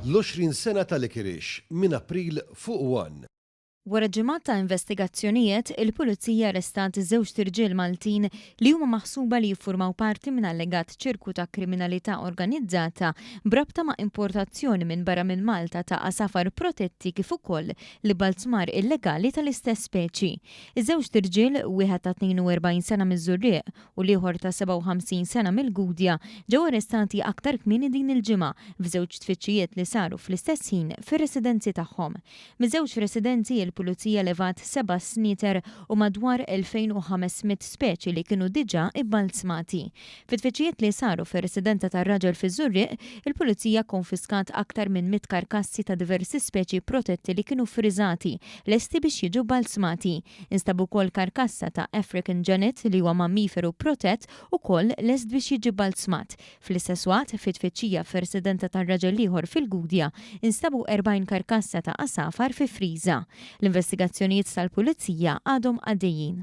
L-20 sena ta' Licorice minn April fuq one. Wara ġimgħat ta' investigazzjonijiet, il-Pulizija arrestat żewġt irġiel Maltin li huma maħsuba li jiffurmaw parti minn allegat ċirku ta' kriminalità organizzata b'rabta ma' importazzjoni minn barra minn Malta ta' għasafar protetti kif ukoll l-ibbalzmar illegali tal-istess speċi. Iż-żewġt irġiel, wieħed ta' 42 sena miż-Żurrieq u l-ieħor ta' 57 sena mill-Gudja, ġew arrestati aktar kmieni din il-ġimgħa f'żewġ tfittxijiet li saru fl-istess ħin fir-residenzi tagħhom. Miż-żewġ residenzi il-Pulizija levat seba' snieter u madwar 2,500 speċi li kienu diġà ibbalzmati. Fi tfittxijiet li saru fir-residenza tar-raġel fiż-Żurrieq, il-Pulizija kkonfiskat aktar minn mitt karkassi ta' diversi speċi protetti li kienu ffriżati, lesti biex jiġu bbalzmati. Instab ukoll karkassa ta' African Genet li huwa mammiferu protett ukoll lest biex jiġi bbalzmat. Fl-istess waqt, fi tfittxija fir-residenza tar-raġel l-ieħor fil-Gudja, instabu 40 karkassa ta' għasafar fi friża. L-investigazzjonijiet tal-Pulizija għadhom għaddejjin.